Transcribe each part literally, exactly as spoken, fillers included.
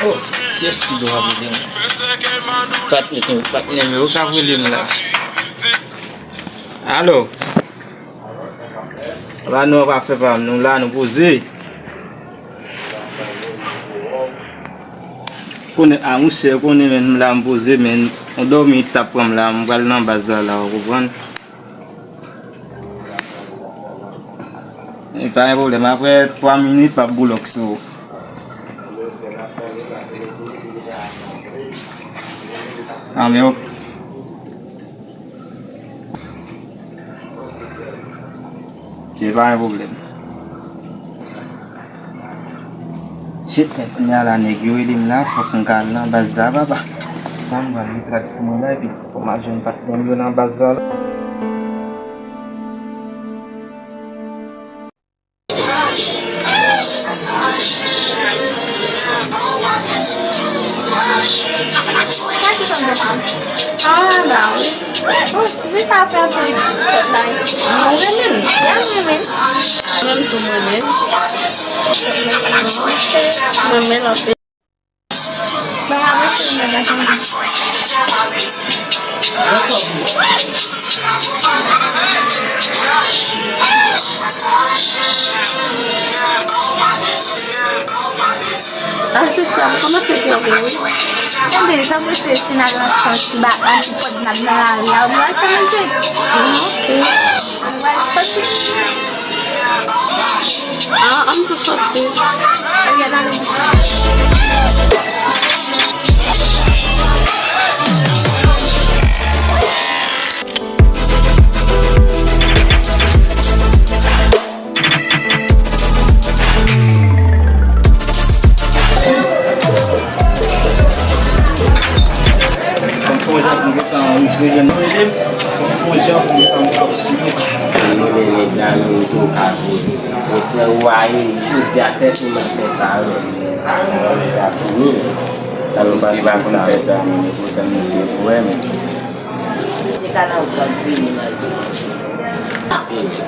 Oh, kiyès ki dwe ap rele m? Patnè, patnè m yo ka rele m la. Alo? La nou pa fè pa m, nou la nou poze. Konnen, a, monchè, konnen, men m la m poze, men yon dòmi t ap pran m la, m pral nan baz la, la, ou konprann? E pa gen pwoblèm, apre twa minit, m ap boulòk sou ou. Anben, ok. Ok, pa gen pwoblèm. Shit, men kounye a la, nèg yo rele m la, fòk m ka al nan baz la, papa. La, m pral retrak sou mwen la, epi fò m al jwenn patnè m yo nan baz la. Sa ki fè m kontan? Ah, ba wi. Oh, ti fi sa ap fè anpil ti spòt la. Mwen renmen l. Ya, mwen renmen l. Mwen menm tou, mwen renmen l. Mwen renmen l anpil. Ba, avanse, mwen pa kontan. Ah, sista, m kòmanse trete wi. Enben, sa vle se si n al achte yon ti ba, yon ti pòdnab nan lari a, ou pral fè manje? Ah, ok. Ou pral soti? Ah, an tou soti. Ebyen, n ale. Fò m fè yon jan pou m gentan retire nan rele m. Fò m fè yon jan pou m gentan retire sou mwen. Mwen renmen nèg la, men m tou ka voye. Men frè ou a ye, jodi a sèt ou nan fè sa, men. Sa fini. Sa nou pase pa konn fè sa, men. Poutan misye, ou wè, men. Se kanal w ap vini, mazi. Se vre.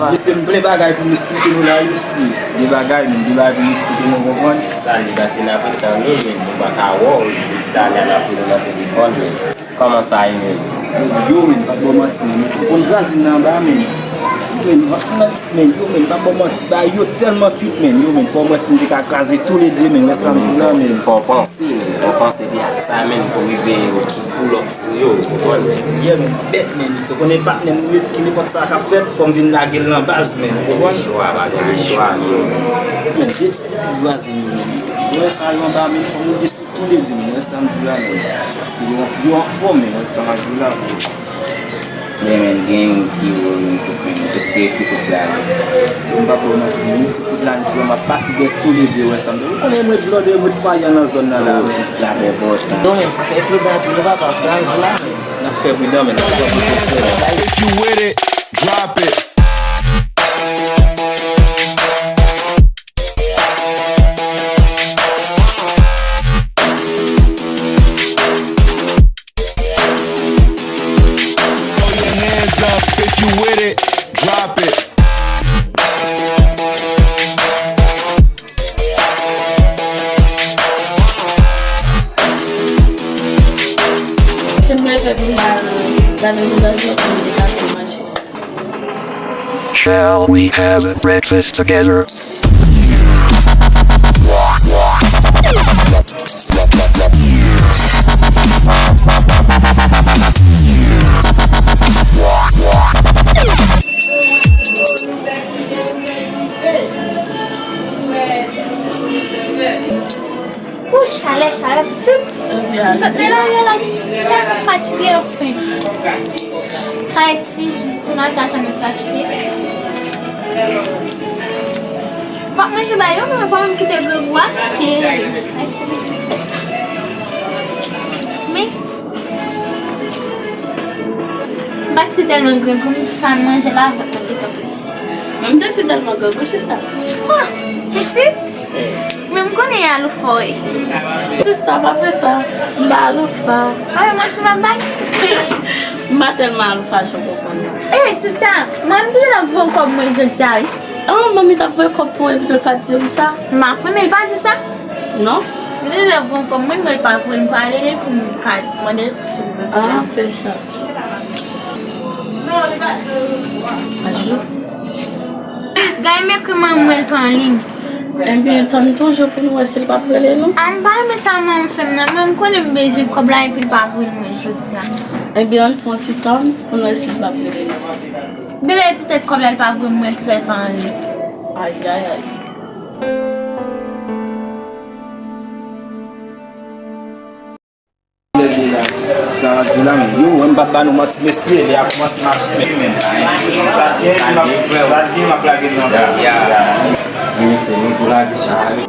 Mesye, m plen bagay pou m esplike nou la, isi. De bagay, men de bagay pou m esplike nou, konprann? Sa li pase n ap tann ou, men nou pa ka wè w, talè n ap rele nan telefòn, men kòman sa ye, men? Yo, men, pa t ba w manti, men, men, ou konn vwazin nan anba, men. Men, w ap fè nan tit, men, yo, men, pa t ba w manti, bagay yo tèlman cute, men, yo, men, fò m wè si m te ka kraze toulede, men, wè sa m di w la, men. Fò w panse, men, fò w panse de sa, men, pou rive pull up sou yo, ou konprann, men. Yeah, men, bèt, men, misye konnen patnè m wi, ki nenpòt sa k ap fèt, fò m vin lage l nan baz, men, ou konprann? Chwa, pa gen chwa, men. Men, de ti pitit vwazin yo, men. Yo wè sa yo anba, men, fò m rive sou toulede, men, wè sa m di w la, men. Paske yo, yo anfòm, men, wè sa m ap di w la, men. Men, men, gen youn ki wo, men, kokenn. Èske ti kout la, men? M p ap ba w manti, men, ti kout la, m di w, m ap pati dèyè toulede, wè sa m di w. Ou konnen mwen blòdè, mwen fwayan nan zòn nan la, men. Labè bò sa. Non, men, fè pridan, nou pa pase anj la, men. N ap fè pridan, men n ap pran prekosyon. If you with it, drop it. Throw your hands up if you with it, drop it. Ke m leve pou m al gade vizaj yo pou m te ka fè manje. Shall we have breakfast together? Ou chalè, chalè, pitit. M sot nan lari a la, m tèlman fatige anfen. Sa e ti, ti malta sa nou t achte. M ap manje ba yo, men mwen pa menm kite grangou a. Mèsi pitit. Men. Pati tèlman grangou, m sa manje la vant mwen gentan plen. Men m te si tèlman grangou, sista. Ah, pitit? Men m konnen aloufa w ye. Sista, pa fè sa. M pa aloufa. Ah, manti m ap bay? M pa tèlman aloufa jan w konprann nan. Eh, sista, manman m te ap voye kòb mwen jodi a, wi. Ah, manmi t ap voye kòb pou epi l pa t di m sa? M pa konnen, l pa di sa. Non? Li te voye kòb mwen, men l pa voye m pale li pou m ka mande l si l vle. Ah, fè sa. Ajou. Sis, gade m ekri manman m wè l pa anliy. Ebyen, tann toujou pou nou wè si l p ap rele nou. Ann pa renmen sa manman m fè m nan, men m konnen m bezwen kòb la epi l pa voye l mwen jodi a. Ebyen, ann fè yon ti tann pou nou wè si l p ap rele nou. Genlè petèt kòb la l pa voye m mwen, petèt l pa anliy. Ayayay. Sa di la, men yo, m p ap ba nou manti, mesye, lè a kòmanse mache, men, men, sa gen, m ap, sa gen, m ap lage nan. Mesye, nou tou lage chan.